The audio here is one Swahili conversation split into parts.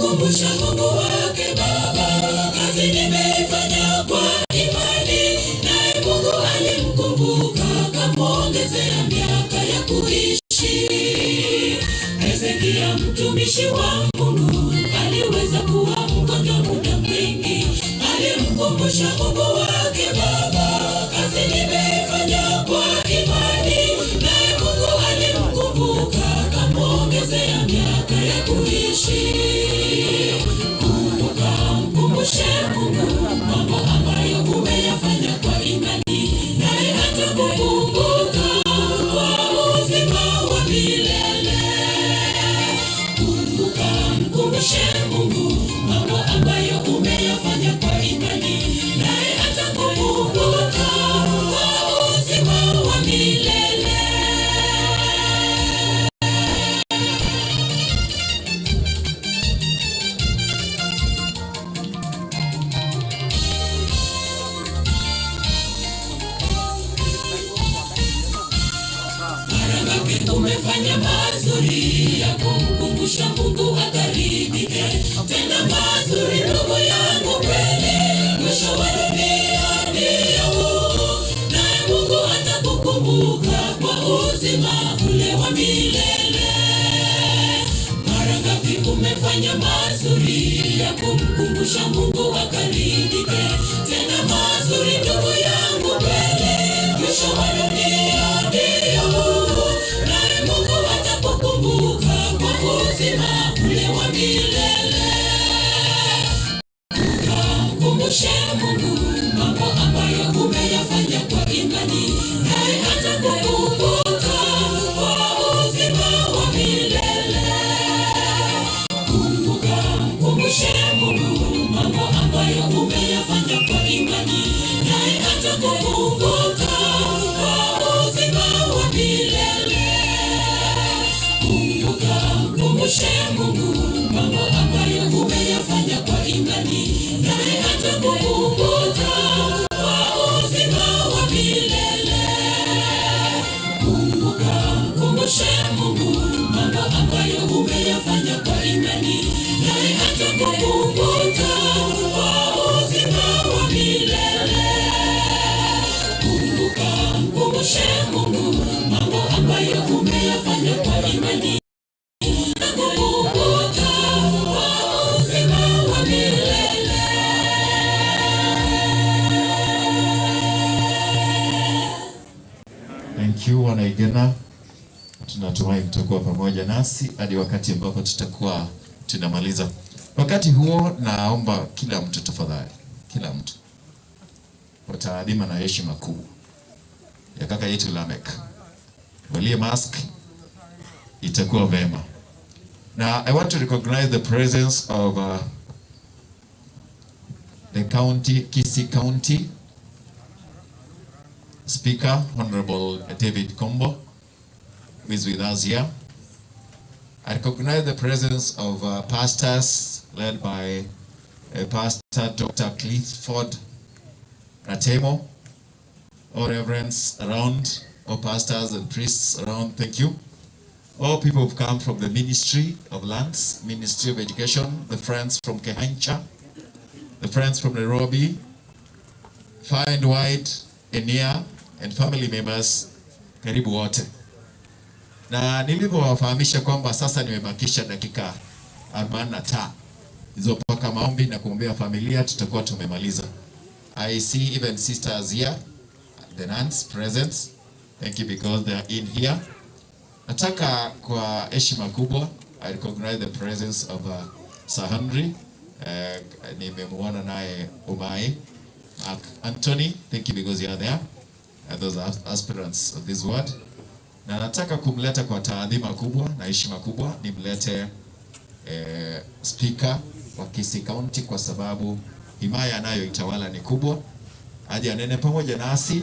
Alimkumbusha Mungu wake Baba, kazi nimeifanya kwa imani, naye Mungu alimkumbuka akamwongezea miaka ya kuishi. Hezekia mtumishi wa Mungu aliweza kuwa mgonjwa muda mwingi, alimkumbusha Mungu wake Baba, kazi nimeifanya kwa imani, naye Mungu alimkumbuka akamwongezea miaka ya kuishi. Kumbuka, mkumbushe Mungu mambo ambayo umeyafanya kwa imani, naye atakukumbuka kwa uzima wa milele. Kumbuka, mkumbushe Mungu mambo ambayo umeyafanya kwa imani, naye atakukumbuka kwa uzima wa milele. Mara ngapi umefanya mazuri ya kumkumbusha Mungu akaridhike? Tena mazuri, ndugu yangu, kweli mwisho wa dunia ndiyo huu, naye Mungu atakukumbuka kwa uzima ule wa milele. Mara ngapi umefanya mazuri ya kumkumbusha Mungu akaridhike? Tena mazuri, ndugu yangu, kweli mwisho wa dunia ndiyo huu, naye Mungu atakukumbuka kwa uzima ule wa milele. Mkumbushe Mungu mambo ambayo umeyafanya kwa imani, naye atakukumbuka kwa uzima wa milele. Kumbuka, mkumbushe Mungu mambo ambayo umeyafanya kwa imani, naye atakukumbuka kwa uzima wa milele. Kumbuka, mkumbushe Mungu mambo ambayo umeyafanya kwa imani, naye atakukumbuka kwa uzima wa milele. Kumbuka, mkumbushe Mungu mambo ambayo umeyafanya kwa imani, naye atakukumbuka kwa uzima wa milele. Kumbuka, mkumbushe Mungu mambo ambayo umeyafanya kwa imani, atakukumbuka kwa uzima wa milele. Thank you, Wanaigena. Tunatumai mtakuwa pamoja nasi hadi wakati ambapo tutakuwa tunamaliza. Wakati huo, naomba kila mtu tafadhali, kila mtu kwa taadhima na heshima kuu ya kaka yetu Lamek, valie mask, itakuwa vema. Now, I want to recognize the presence of the county, Kisii County Speaker, Honorable David Kombo, who is with us here. I recognize the presence of pastors led by Pastor Dr. Clifford Ratemo, all reverends around, all pastors and priests around, thank you. All people who've come from the Ministry of Lands, Ministry of Education, the friends from Kehancha, the friends from Nairobi, far and wide, and near, and family members, karibu wote. Na nilivyowafahamisha kwamba sasa nimebakisha dakika 45 hizo mpaka maombi na kuombea familia, tutakuwa tumemaliza. I see even sisters here, the nuns present. Thank you because they are in here. Nataka kwa heshima kubwa, I recognize the presence of Sir Henry. Nimemuona naye Umai. Mark Anthony, thank you because you are there. And those are aspirants of this word. Na nataka kumleta kwa taadhima kubwa na heshima kubwa, nimlete speaker wa Kisii County kwa sababu himaya anayoitawala ni kubwa, aje anene pamoja nasi,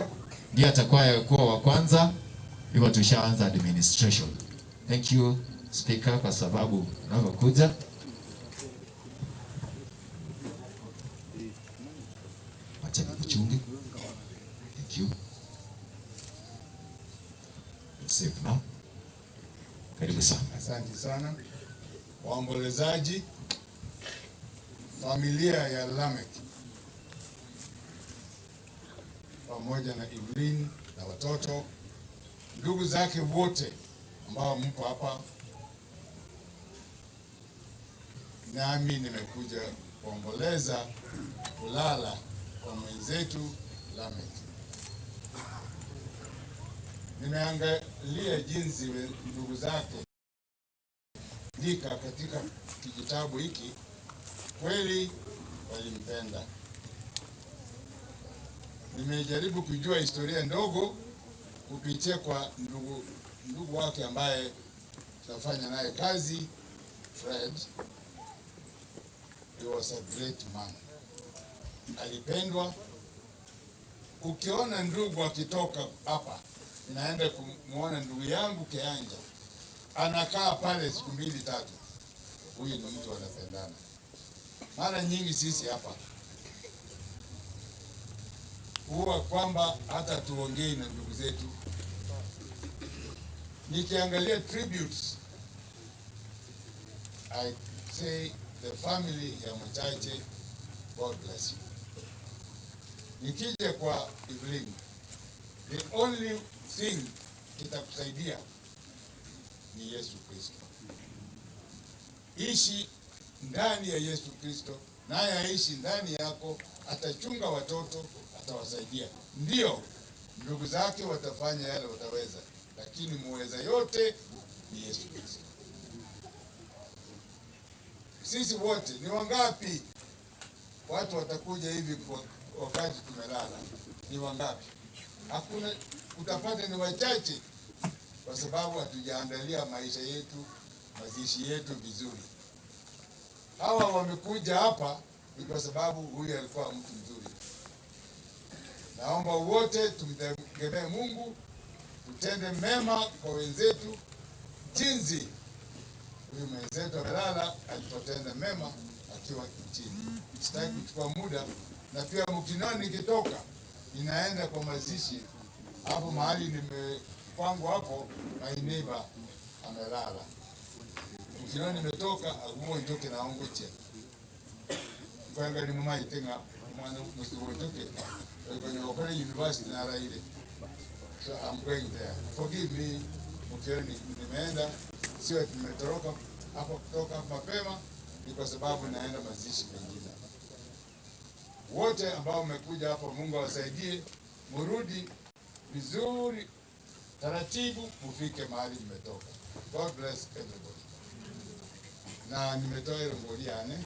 ndiye atakuwa kuwa wa kwanza, hivyo tushaanza administration. Thank you, Speaker, kwa sababu unavyokuja. Acha nikuchunge. Thank you. You're safe now. Karibu sana. Asante sana waombolezaji. Familia ya Lamek pamoja na Evelyn na watoto, ndugu zake wote ambao mpo hapa, nami nimekuja kuomboleza kulala kwa mwenzetu Lamek. Nimeangalia jinsi ndugu zake andika katika kijitabu hiki, kweli walimpenda. Nimejaribu kujua historia ndogo kupitia kwa ndugu wake ambaye tunafanya naye kazi, Fred. He was a great man. Alipendwa. Ukiona ndugu akitoka hapa, naenda kumuona ndugu yangu Keanja, anakaa pale siku mbili tatu, huyu ni mtu anapendana. Mara nyingi sisi hapa huwa kwamba hata tuongei na ndugu zetu. Nikiangalia tributes, I say the family ya Mochache, God bless you. Nikija kwa Evelyn, the only thing kitakusaidia ni Yesu Kristo. Ishi ndani ya Yesu Kristo, naye aishi ndani yako, atachunga watoto, atawasaidia. Ndio ndugu zake watafanya yale wataweza, lakini muweza yote ni Yesu Kristo. Sisi wote ni wangapi watu watakuja hivi kwa wakati tumelala? Ni wangapi? Hakuna, utapata ni wachache, kwa sababu hatujaandalia maisha yetu, mazishi yetu vizuri. Hawa wamekuja hapa ni kwa sababu huyu alikuwa mtu mzuri. Naomba wote tumtegemee Mungu, tutende mema kwa wenzetu, jinsi huyu mwenzetu amelala alipotenda mema akiwa nchini. Sitaki kuchukua muda, na pia mkiniona nikitoka ninaenda kwa mazishi hapo mahali nimepangwa hapo, my neighbor amelala. Mkiniona nimetoka aguo njoke na ongoche kwanga ni mama itenga mwana musibo njoke kwenye okole university na raile, so I'm going there. Forgive me mkiona nimeenda, sio nimetoroka hapo kutoka mapema, ni kwa sababu naenda mazishi mengine. Wote ambao mmekuja hapa, Mungu awasaidie, murudi vizuri taratibu, mufike mahali mmetoka. God bless everybody. Na nimetoa hilo ngoliane.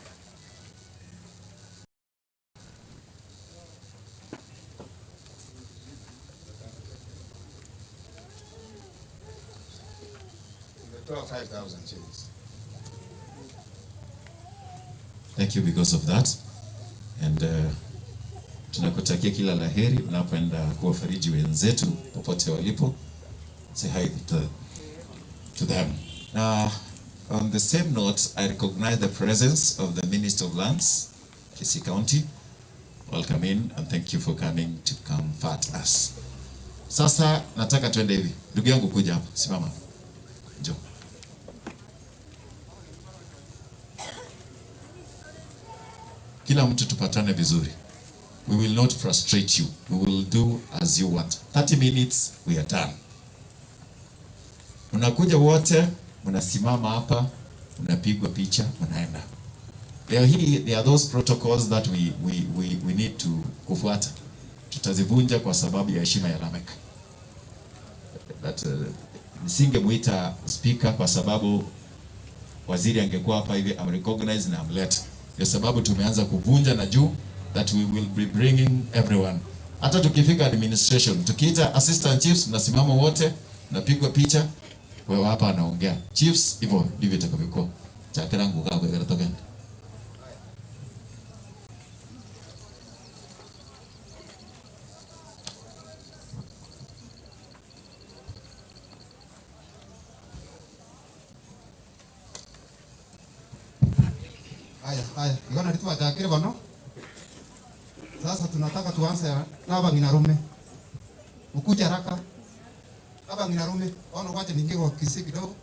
Nimetoa 5,000 shillings. Thank you because of that. And tunakutakia kila laheri unapoenda kuwafariji wenzetu popote walipo. Say hi to them. Now, on the same note, I recognize the presence of the Minister of Lands, Kisii County. Welcome in and thank you for coming to comfort us. Sasa nataka tuende hivi. Ndugu yangu kuja hapa, simama. Njoo. Kila mtu tupatane vizuri. We will not frustrate you. We will do as you want. 30 minutes, we are done. Mnakuja wote, mnasimama hapa, mnapigwa picha, mnaenda. Leo hii, there are those protocols that we need to kufuata. Tutazivunja kwa sababu ya heshima ya Lamek. That nisingemuita speaker kwa sababu waziri angekuwa hapa hivi am recognize na amlete. Ndio sababu tumeanza kuvunja na juu that we will be bringing everyone. Hata tukifika administration, tukiita assistant chiefs, mnasimama wote, mnapigwa picha, wewe hapa anaongea. Chiefs, hivyo ndivyo itakavyokuwa. Chakira nguka kwa kile token. Haya, haya, ngona ritu wajakire bano. Sasa tunataka tuanze na abang'ina rume. Mkuje haraka. Abang'ina rume, ono wacha ningie kwa Kisii kidogo.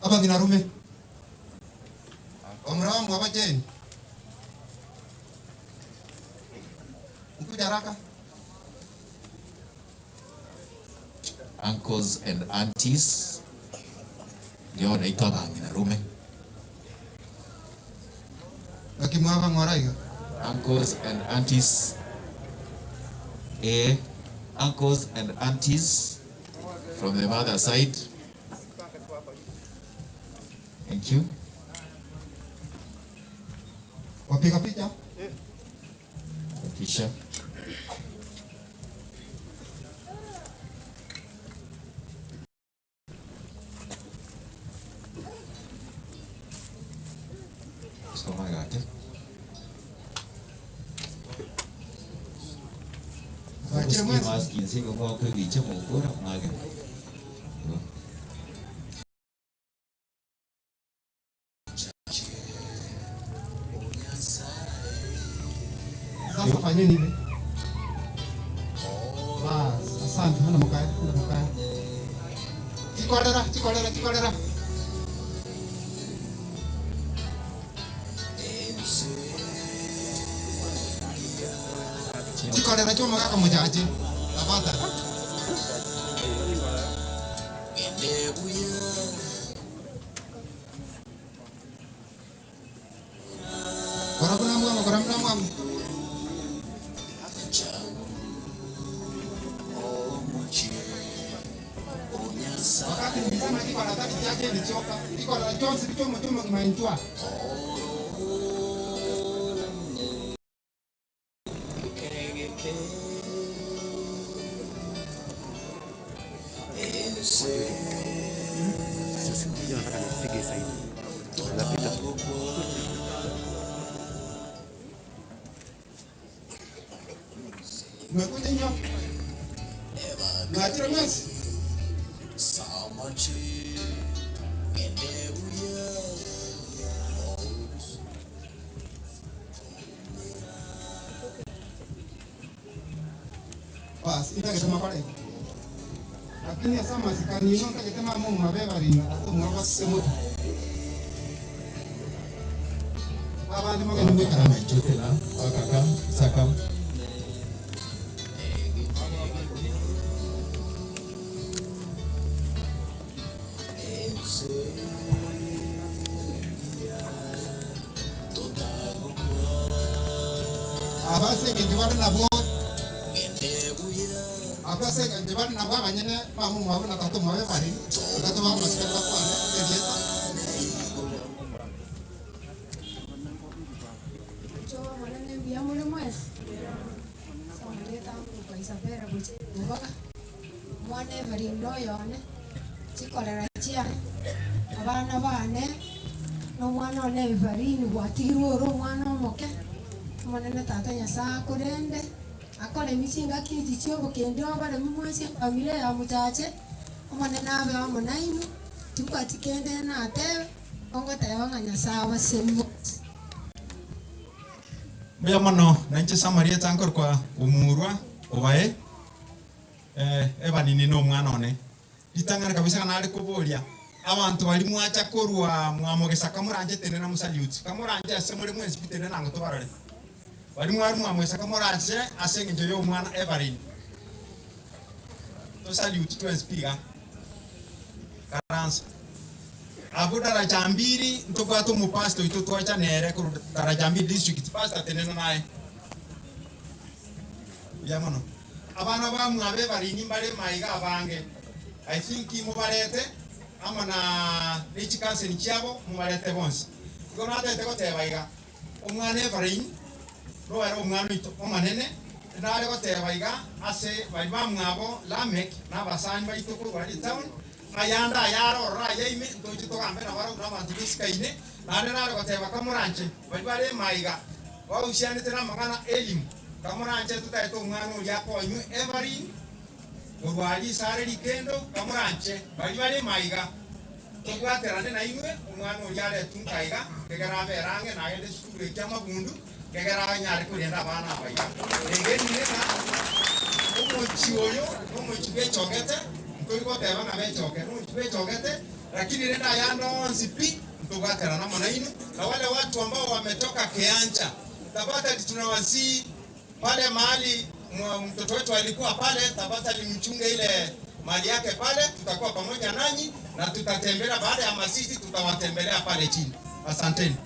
Abang'ina rume. Omramu abajeni. Mkuja haraka. Uncles and aunties ndio wanaitwa bang'inarume. Bakimwaba ng'oraiga. Uncles and aunties. Uncles and aunties from the mother side. Thank you. Wapiga picha. Kisha soma gake. Wakire mwezi. Maski nsingo kwa kwigiche mukura mwage. Sasa fanyeni hivi. Bas, asante. Hana mkae, hana mkae. Chikolera, chikolera, chikolera. Chikolera choma kaka mujaje. Tafadhali. Kora mwa, kora mwa. Wakati nilisema kiko na tati yake ilichoka, kiko na Johnson kichomo chomo kimanjwa. Mwekuja nyo. Mwachira mwezi. Bas, itagetema pale. Lakini asama sikani no tagetema mu mabeba rina atu mwa semu. Abandi mo ngene Kama ichotela wakaka sakam. Abase ke nabo abase ke bari nabo abanyene bamu mwabu na tatu mwabe bari tatu mwabu masikana bakwane erieta Cho mwanene mbia mule mwezi. Samaleta kwa Isabela buche mboka. Mwane bari yone. Chikolera chia. Abana bane no mwana one barini bwatirwo oro mwana omoke. Mwanene tata Nyasaye akorende. Akore misinga kiti chio bukende obare mumwesi familia ya muchache. Mwanene abe omonainu. Tibwatikende na atebe. Ongoteba ng'a Nyasaye abasemu. Mbuya mono nanche Samaria tankor kwa umurwa obae ebanini no mwana one ritangana kabisa kana ari kuboria abantu bari mwacha korwa mwamogesa kamuranje tene na musalute kamuranje ase muri mwezi pitene nango tobarore bari mwari mwamwesa kamuranje ase nginjo yo mwana Evelyn to salute to speaker karansa abo daraja mbili ntobwato mu pastor ito twacha nere ku daraja mbili district pastor tenena naye ya mono abana ba mwabe bari nimbale maiga abange I think mubarete ama na nechikanseni chiabo mubarete bonsi igo natete goteba iga omwana Evelyn roera omwana oito omanene nare goteba iga ase bari bamwabo Lamek n'abasani baito korwa town ayanda ayaro raya ime ntochi togambe na baro n'abantu besikaine nare nare goteba kamuranche bari bare maiga baushanete n'amang'ana elimu kamuranche tutaete omwana oria akonywe Evelyn orwari sare rikendo kamuranche bari bare maiga tobwaterane na imwe omwana oria aretunka iga kegera aberange nagende sukuru ekia mabundu kegera anyare korenda abana abaiga enge nina omochi oyo omochi bechogete ntoigoteba ng'a bechoke omochi bechogete lakini renda yanda onsi pi ntobwaterana mono inu na wale watu ambao wametoka Keancha tafadhali tunawasii Pale mahali mtoto wetu alikuwa pale, tafadhali mchunge ile mali yake pale. Tutakuwa pamoja nanyi na tutatembelea baada ya mazishi, tutawatembelea pale chini. Asanteni.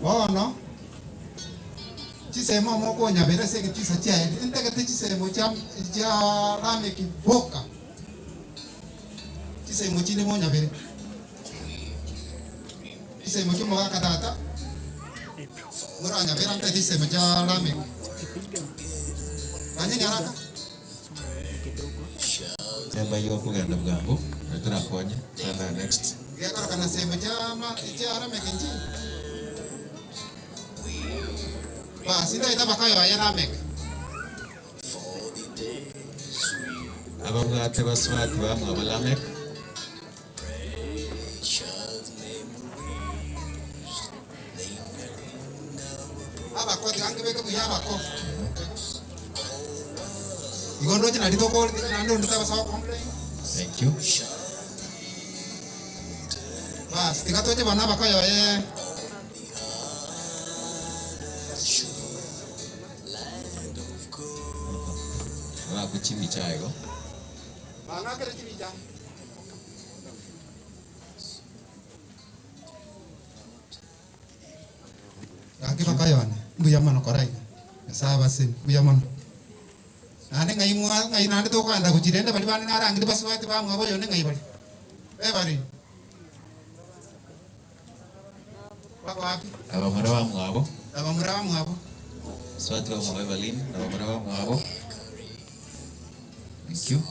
Bono chisemo mokonyabera ase egechisa chiaye entagete chisemo chia Rameki boka chisemo chinde monyabere chisemo chia omogaka tata moranyabera ntagete chisemo chia Rameki kanyeni haraka Temba hiyo kugenda bwangu turakonye tena next gekorokana semo chia Rameki nchi basi ndaita bakayoya Rameki ababwate baswati bamwe Lamek abakoti ange beke buya abako igondo china litoko nando nditabasawa complain. Thank you. Basi tikatoche bana bakayoye bakuchimicha igo bangakere chimicha gaki bakayone mbuya mono koraiga nyasaye abasemi mbuya mono nande ng'ai ng'ai nande tokogenda gochirende bari bande narangire baswati bamwabo yone ng'ai bari bebari bako wapi abamura bamwabo abamura bamwabo swati bamwabo Evelyn abamura bamwabo. Thank you.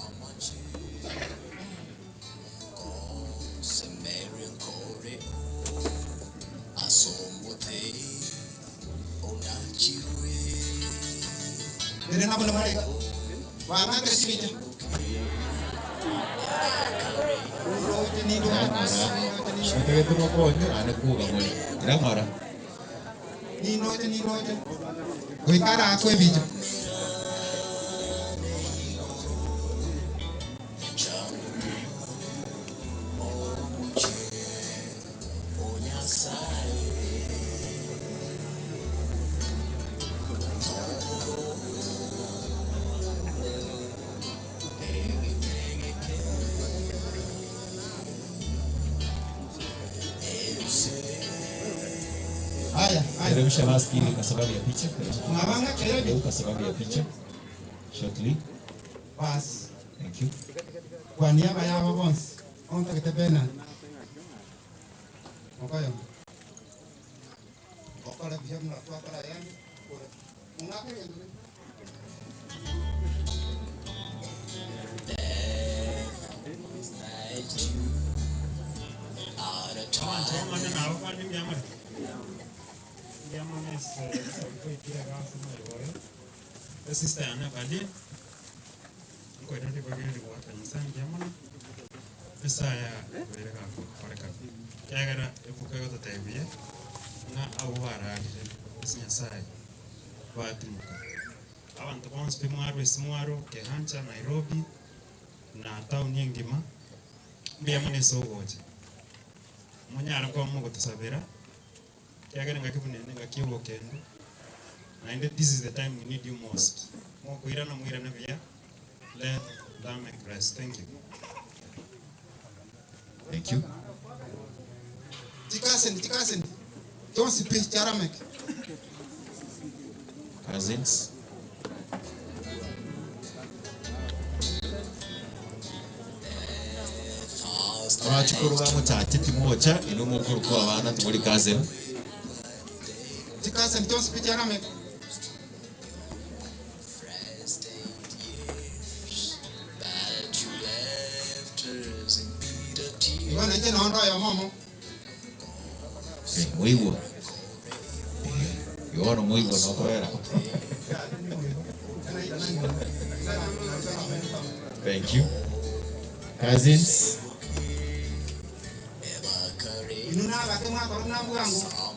Teremsha maski ili kwa sababu ya picha. Kwa sababu ya picha. Shortly. Bas. Thank you. Kwa niaba ya bonsi, onta kitebena. Okoyo. Okola bia mna kwa kwa yani. Unakele ndio. Sister yana bali nkoita bagende kwa kanisa ngiamana pesa ya bereka koreka kyagera ebuka yotatebiye na abo baragire Nyasaye batimuka abantu bonse pimwaro esimwaro Kehancha Nairobi na town yengima mbiyamana esogoje munyara kwa Mungu tusabira kyagera ngakibunene ngakibokendo. And this is the time we need you most. Let Lamek rest. Thank you. Thank you. Tikasen. Don't speak Arabic. Cousins. Abachukuru bamutati timocha inumukuru kwa abana tumuli cousin. Tikasen, don't speak Arabic. Yono muigo nokobera. Thank you. Cousins.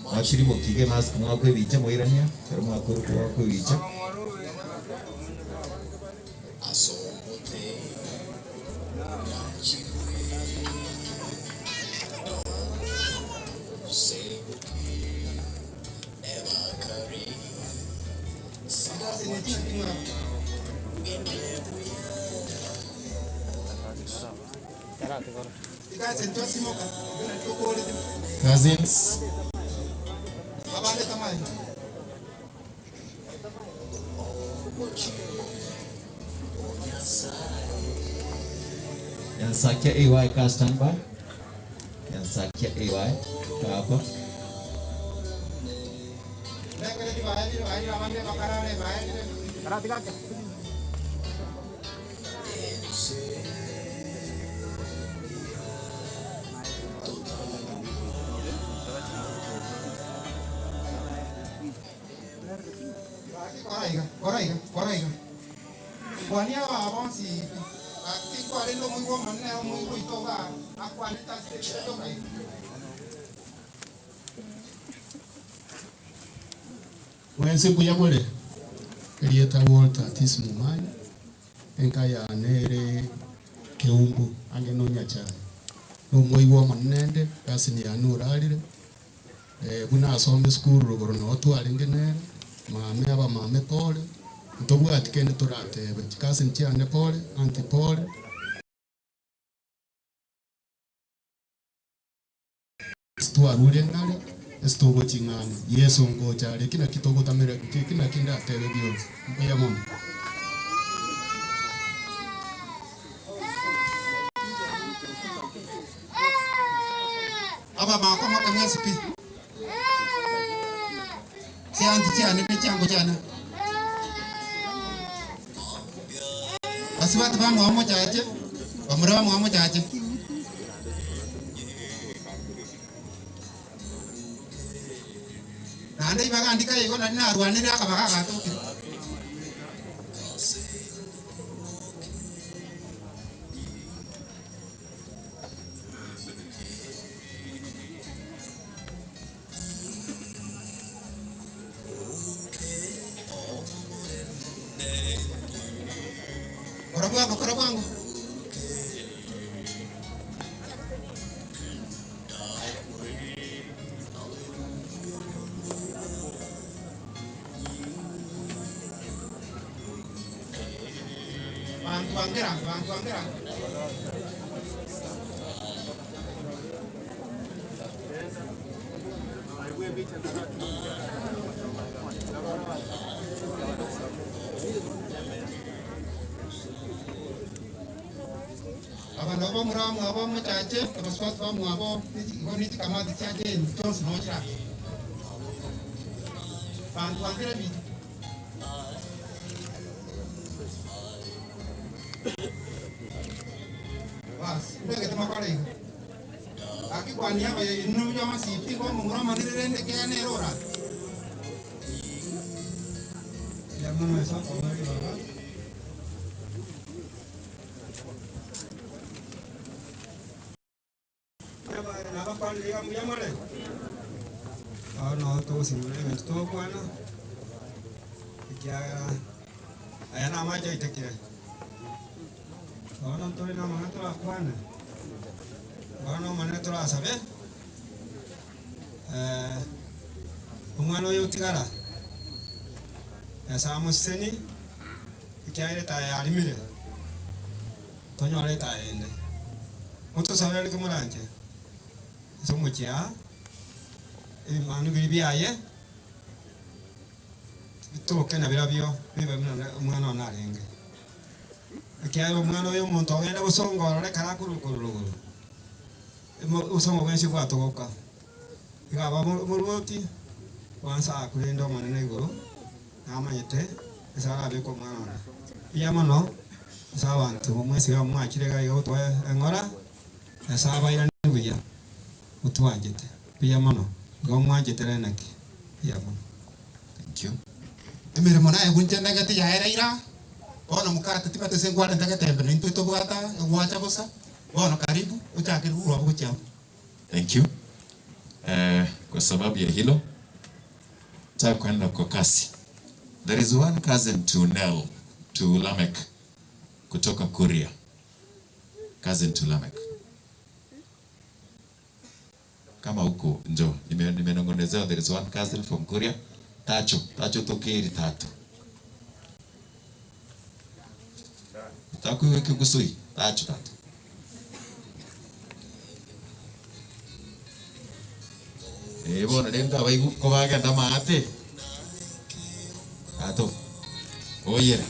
Mwachiri mukige mask mwakwebicha mwirania kero mwakweruka wakwebicha. Cousins. Yansakia AY ka standby. Yansakia AY ka hapa. Koraiga, koraiga. Kwania babonsi akikware no muigo manene muigo itoga akwanita sitoka. Wense mbuya erieta Walter Tis Mumanyi enka yanere keumbu ange no nyachae no muigo manene kasi ni anurarire buna asome school rugoro no twarenge nere mame aba mame pole ntobwati kende toratebe chikasi nchiane pole anti pole twarure ng'are esitogo ching'ani Yesu ngochare kina kitogotamera kina kinda atebe byonsi mbuya mono. Aba makoma kamwesi pi sianti chiane ne chango chana basi batu bamwamo chache bamura bamwamo chache nande ibagandika igo nari narwanire akabaga gatokire. Kora bwangu. Bantu angera. Abantu abamuramu abamuchache abaswati bamwabo igo nitikamati chache Johnson nochira bantu angera bitu bas ndege makore igo akikwania baye inu masipi ko mumura manirende kene rora Yamono esa komari baba. No togosimura ebintu togokwana ekiagera aya na amache aitekire bono ntore na amang'ana torakwane bono omonene torasabe omwana oyo otigara esa moseni ekiagera etaya yarimire tonyore etaya ende motosabe arike moranche ase omochia ebimanu biri byaye bitoke na birabio bibe omwana ono arenge ekiagera omwana oyo omonto ogenda gosongorore kara koruguru osongo bwensi bwatogoka igaba moruoti wansa akurenda omonene igoro namanyete ase arabeka omwana ono iya mono ase abanto omwesi bamwakire iga gotwa eng'ora ase abairani buya otwanjete buya mono igo mwanjete renaki buya mono. Thank you. Emirimo naye gunchendegete yaereira bono mukate tibatese ngwarente getembe nintwe tobwata gwacha bosa bono karibu uchakire urwa bugochia. Thank you. Kwa sababu ya hilo nataka kwenda kwa kasi. There is one cousin to Nell, to Lamek kutoka Kuria. Cousin to Lamek. Kama huko njoo, nimenongonezewa there is one cousin from Kuria. Tacho, tacho tokeri tatu. Takuiweke kusui, tacho tatu. Bono renda abaigu kobagenda maate. Tato. Oyera.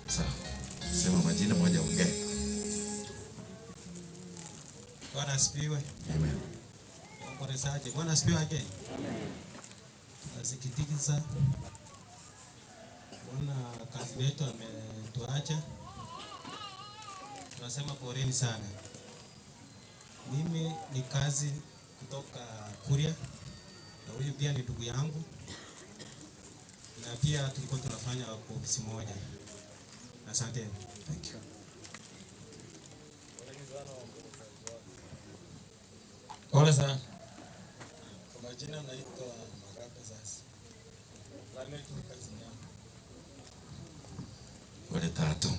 Sawa. Sema majina moja ongee. Bwana asifiwe. Amen. Ombolezaje. Bwana asifiwe again. Nasikitika kuona kazi yetu ametuacha. Tunasema poleni sana. Mimi ni kazi kutoka Kuria na huyu pia ni ndugu yangu, na pia tulikuwa tunafanya kwa ofisi moja. Asante. Thank you. Pole sana. Kwa majina naitwa Magabe sasa. Lamek ni kazi yangu. Pole tatu.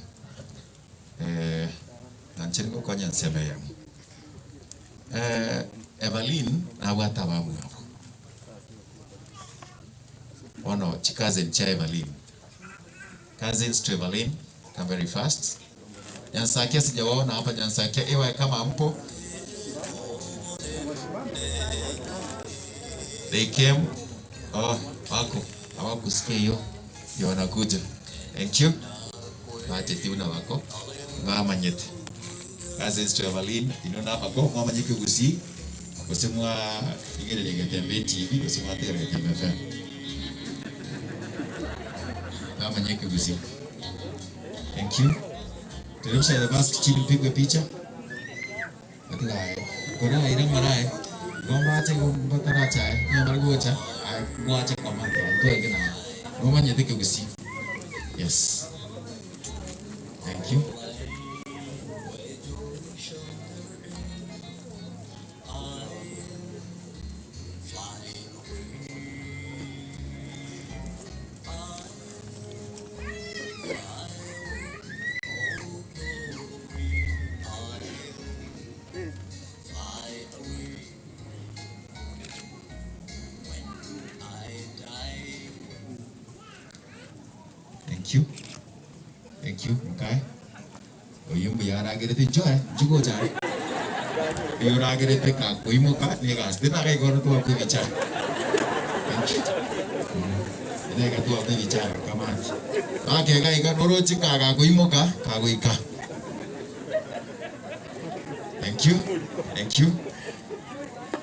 Nanchiri gokonya nseme yamu. Evelyn nabwata bamwabo. Ono chikazen cha Evelyn. Cousins to Evelyn, come very fast. Nyansakia sijawaona hapa Nyansakia, ewa kama mpo. They came. Oh, wako. Hawakusikia hiyo. Ndio wanakuja. Thank you. Bache tiuna wako. Mwamanyete. Cousins to Evelyn, inona hapa ko mwamanyike gusi. Kusimwa igere Getembe TV, kusimwa tere Getembe FM. Mwamanyike gusi. Thank you. Teremsha the mask chini pigwe picha. Katika kona ira marae. Gomba ache gomba taracha eh. Nyamara gocha. Ai gwacha kama ndio ngina. Mwamanyete gusi. Yes. Thank you. Thank you. Thank you. Okay. Oyumbu yaragerete joy jugo jai. Yoragerete ka kuimuka negas dina kai kono tu aku bicara. Thank you. Nega tu aku bicara kamaki. Ake kai ka norochi ka ka kuimuka ka kuika. Thank you. Thank you.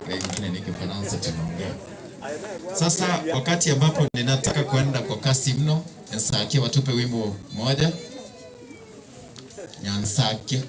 Wengine ni Kifaransa tunaongea. Sasa wakati ambapo ninataka kwenda kwa kasi mno, Nyansakia watupe wimbo moja. Nyansakia.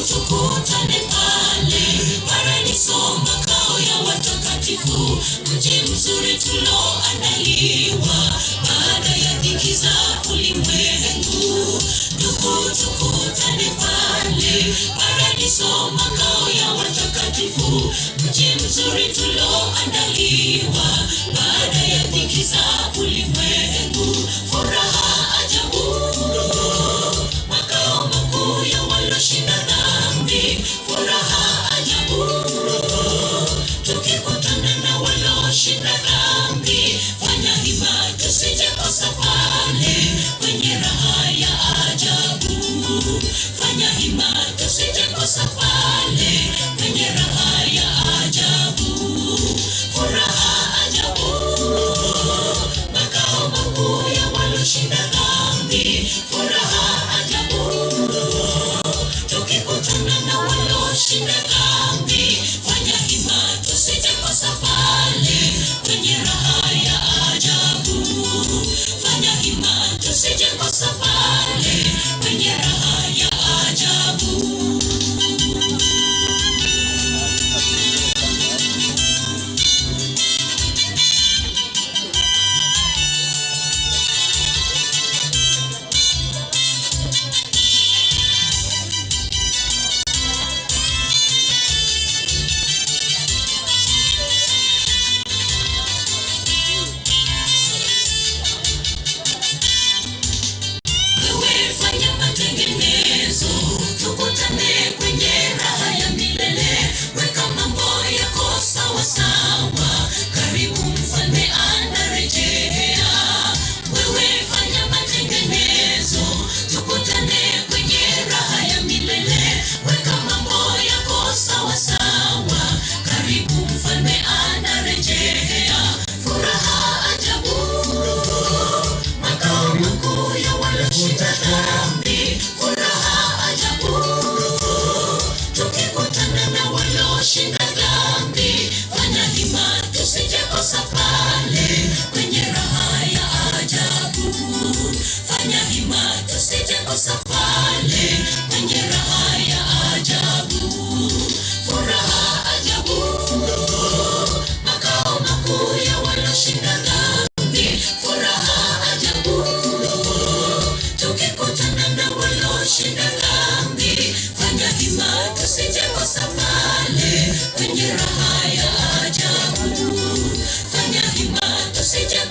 Tukutane pale paradiso, makao ya watakatifu, mji mzuri tuloandaliwa baada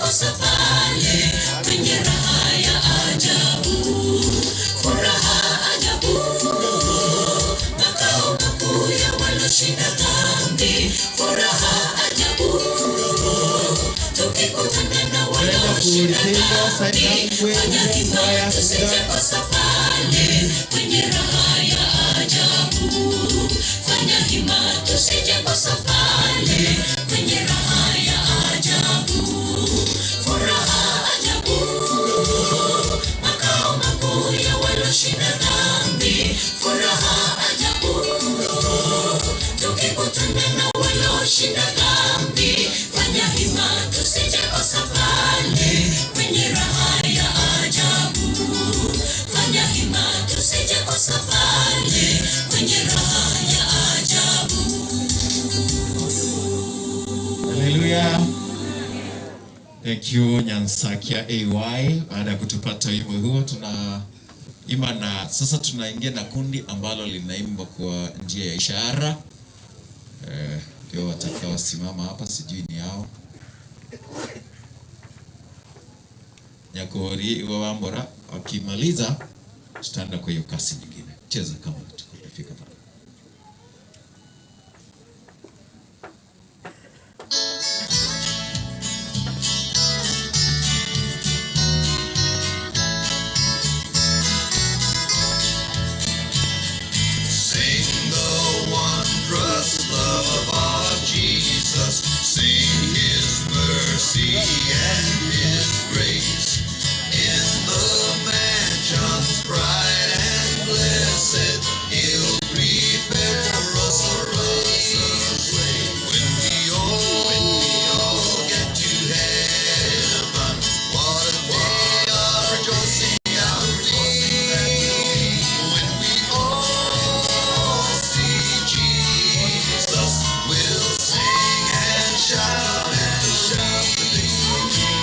kosa pale kwenye raha ya ajabu, furaha ajabu, makao makuu ya walioshinda dhambi, furaha ajabu, tukikutana na walioshinda dhambi, fanya hima tusije kosa pale kwenye raha ya ajabu, fanya hima tusije kosa pale kwenye raha ya ajabu, furaha ajabu, makao makuu ya walioshinda dhambi, furaha ajabu, tukikutana na walioshinda dhambi, fanya hima tusije kosa pale kwenye raha ya ajabu, fanya hima tusije kosa pale kwenye raha ya ajabu. Haleluya. Thank you Nyansakia AY. Baada ya kutupata wimbo huo, tunaimba na sasa tunaingia na kundi ambalo linaimba kwa njia ya ishara. Ndio watakaosimama hapa, sijui ni hao Nyakori wa Wambora. Wakimaliza tutaenda kwa hiyo kasi nyingine. Cheza kama tukifika pale. Sing the wondrous love of Jesus. Sing his mercy and his grace. In the mansions bright and blessed, he'll prepare us a place. When we all get to heaven, what a day of rejoicing that'll be. When we all see Jesus, we'll sing and shout the victory.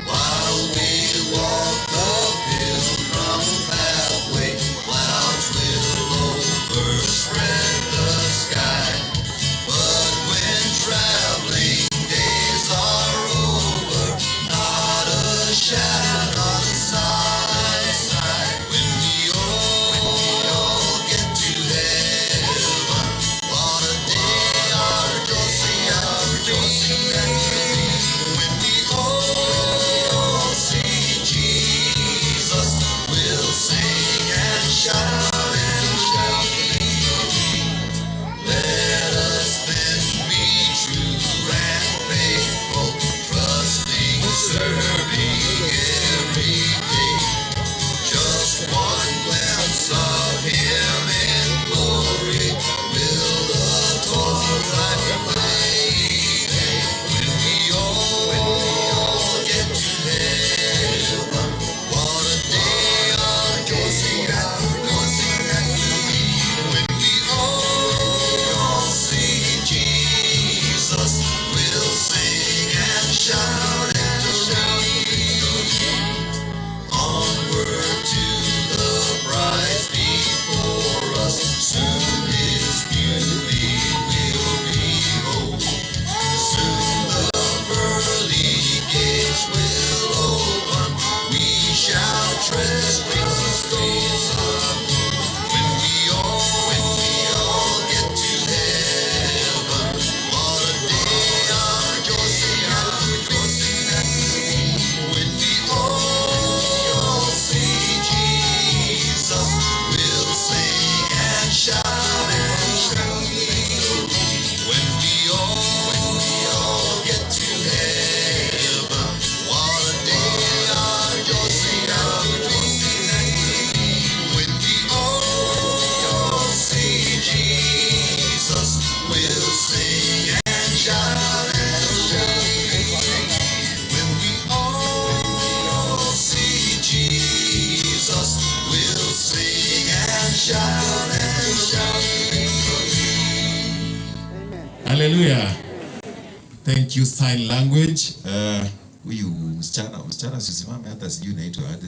While we walk the pilgrim pathway, clouds will overspread the sky. But when traveling days are over, not a shadow, not a sigh. When we all get to heaven, what a day of rejoicing that will be. When we all see Jesus, we'll sing and shout victory. Let us then be true and faithful, trusting, serving every day. Just one glimpse of Him in glory will the toils of life away. When we all get to heaven, what a day of rejoicing that will be. When we all see Jesus, we'll sing and shout victory. Onward to the prize before us, soon His beauty we'll behold. Soon the pearly gates will open, we shall tread the streets of gold. When we all get to heaven, what a day of rejoicing that will be. When we all see Jesus, we'll sing and shout victory. When we all get to heaven, what a day of rejoicing that will be. When we all see Jesus, we'll sing and shout victory. When we all see Jesus, we'll sing and shout victory. Hallelujah. Thank you sign language. Huyu msichana sisimame hata sijui naitwa aje.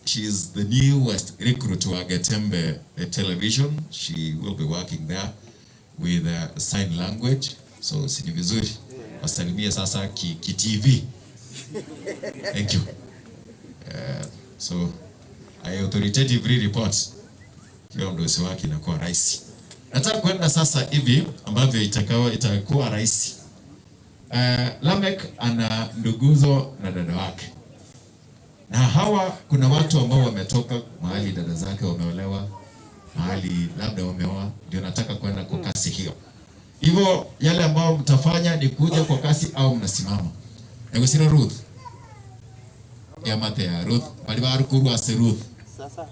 She is the newest recruit to Agetembe Television. She will be working there with sign language. So si ni vizuri. Wasalimie sasa ki TV. Thank you. So I authoritatively report kila mdosi wake inakuwa rahisi. Nataka kwenda sasa hivi ambavyo itakuwa rahisi. Lameck ana nduguzo na dada wake. Na hawa kuna watu ambao wametoka mahali dada zake wameolewa, mahali labda wameoa, ndio nataka kwenda kwa kasi hiyo. Hivyo yale ambao mtafanya ni kuja kwa kasi au mnasimama. Egosira Ruth. Ya mate ya Ruth, bali barukuru ase Ruth. Sasa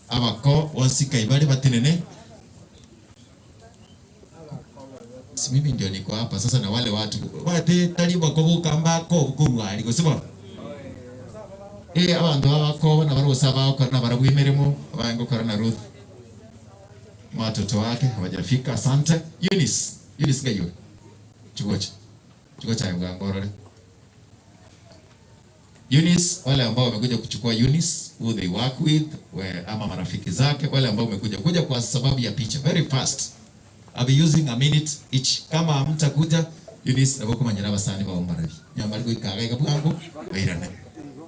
Abako wasika ibali batinene. Si mimi ndio niko hapa sasa na wale watu wate tali bakobuka mbako kurwali gosibo. Abantu abako na barosa bako na barabwimeremo abango kora na Ruth. Watoto wake hawajafika. Asante. Eunice, Eunice gayo. Chugocha. Chugocha ngorore. Eunice, wale ambao wamekuja kuchukua Eunice, who they work with, ama marafiki zake, wale ambao wamekuja kuja kwa sababu ya picha. Very fast. I'll be using a minute each. Kama hamtakuja, Eunice naboko manyara basani ba ombarabi. Nyamba liko ikaga ikabwangu, bairane.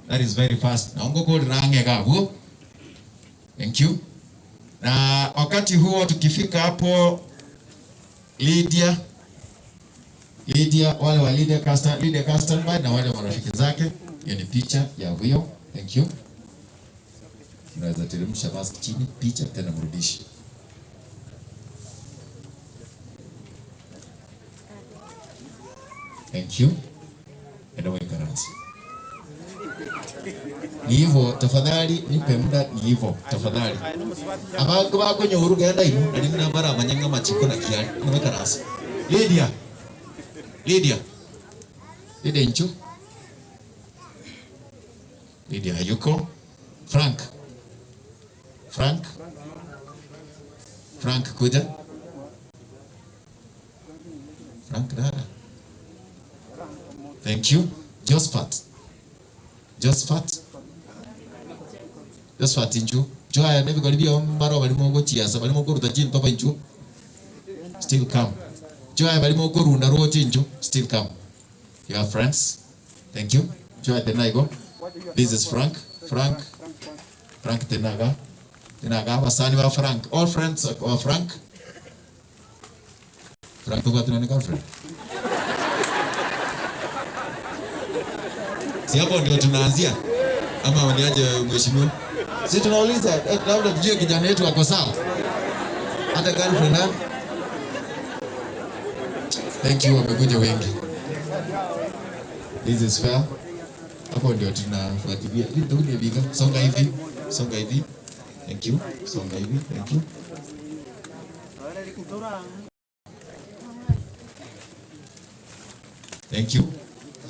That is very fast. Naongo ko range gabu. Thank you. Na wakati huo tukifika hapo Lydia, wale wa Lydia Castan, Lydia Castan na wale marafiki zake. Hiyo ni picha ya huyo. Thank you. Unaweza teremsha mask chini, picha tena mrudishe. Thank you. Enda karansi. Ni hivyo tafadhali, nipe muda, ni hivyo tafadhali. Abantu bakonye urugenda ino nali nabara amanyanga machiko na kiali no karansi. Lydia. Lydia. Lydia nchu. Lydia hayuko. Frank. Frank. Frank kuja. Frank dada. Thank you. Josephat. Josephat. Josephat nchu. Joya nevi kalibia mbaro balimo gochiasa balimo goruta chin papa nchu. Still come. Joya balimo gorunda rochi nchu. Still come. You have friends. Thank you. Joya tenaigo. This is Frank. Frank. Frank Tenaga. Tenaga wasani wa Frank. All friends of Frank. Frank tuko tunani girlfriend. Si hapo ndio tunaanzia ama niaje mheshimiwa? Si tunauliza labda tujue kijana wetu ako sawa. Hata girlfriend ha? Thank you, wamekuja wengi. This is fair. Hapo ndio tunafuatilia. Songa hivi, songa hivi. Thank you. Songa hivi, thank you. Thank you.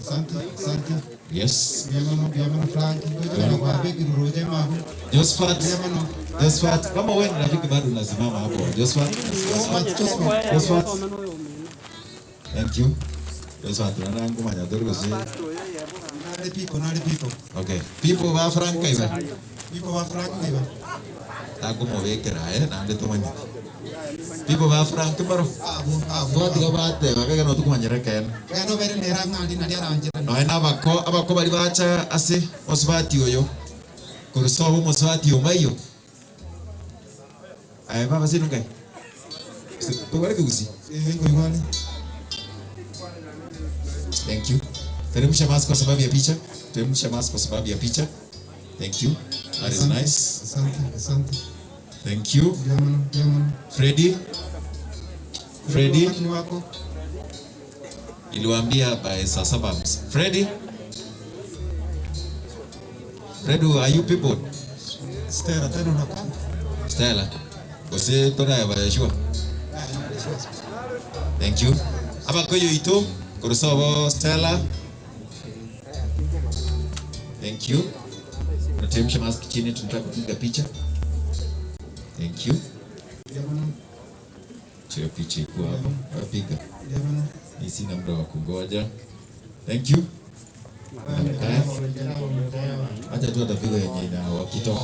Asante, asante. Yes. Biamano Frank. Josephat. Josephat, kama wewe ni rafiki bado unasimama hapo. Josephat. Josephat. Thank you. Josephat, unaona ngoma ya Dorgo si. Nale people, nale people. Okay. People wa Frank iba. People wa Frank iba. Takumobekera na ande tumanya. People wa Frank baro. Abo tiga bate bakega no tukumanyira ken. Kano bere nera ngandi na dia ranjira. No ena abako bali bacha ase osbati oyo. Kurusobo mosbati omayo. Ay baba sinu kai. Tugare kugusi. Ngo Thank you. Teremsha mask kwa sababu ya picha. Teremsha mask kwa sababu ya picha. Thank you. That is nice. Asante, asante. Thank you. Biamano. Freddy. Freddy. Ni wako. Niliwaambia by saa saba. Freddy. Freddy, are you people? Stella tena unakuwa. Stella. Gose tona ya bayashua. Thank you. Abakoyo ito. Kurusobo Stella. Thank you. Nateremsha mask chini, tunataka kupiga picha. Thank you. Chio picha iko hapo. Wapiga. Ni sina muda wa kungoja. Thank you. Acha tu atapiga yenye ina wakitoka.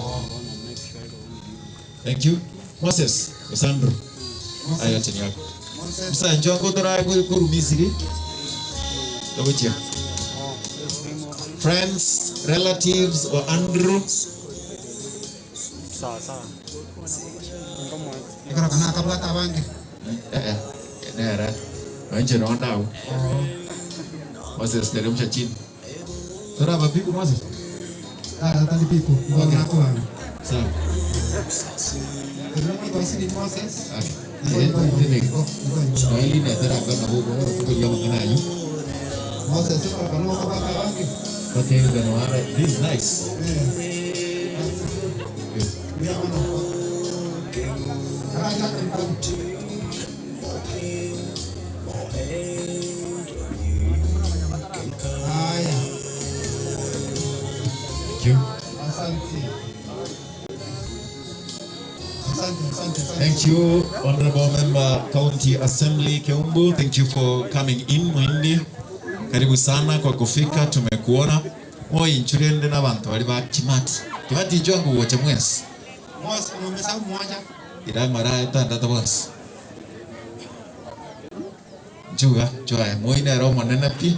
Thank you. Moses, Sandro. Ayo chini yako. Musa njoo ngotora kuru Misri. Togochia. Friends, relatives or Andrew. Sawa sawa. Ikora kana kabwata abange. Eh, nera. Nje naona au. Moses teremsha chini. Tora mapiku Moses. Ah, tali piku. Okay. Sawa. Sawa. Moses. Swahili netera kana huko tukulia mangana yu. Moses ikora kana kabwata abange. Okay, then all this is nice. Haya. Thank you. Asante. Asante, asante, asante. Thank you, Honorable Member County Assembly Keumbu. Thank you for coming in, Muhindi. Karibu sana kwa kufika, tumekuona. Moi nchurende na bantu bali ba Kimati. Kimati njoo nguoche mwesi. Moses, umesahau mmoja. Ira mara etandatu bonsi. Nchuga, nchuga, moi nero omonene pi.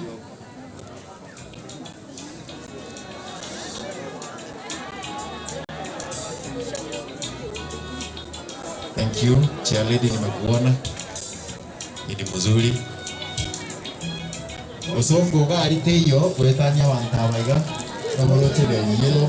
Thank you, chair lady, nimekuona. Ni mzuri. Osongo gari teiyo gwetania bantu abaiga naborocheria yelo.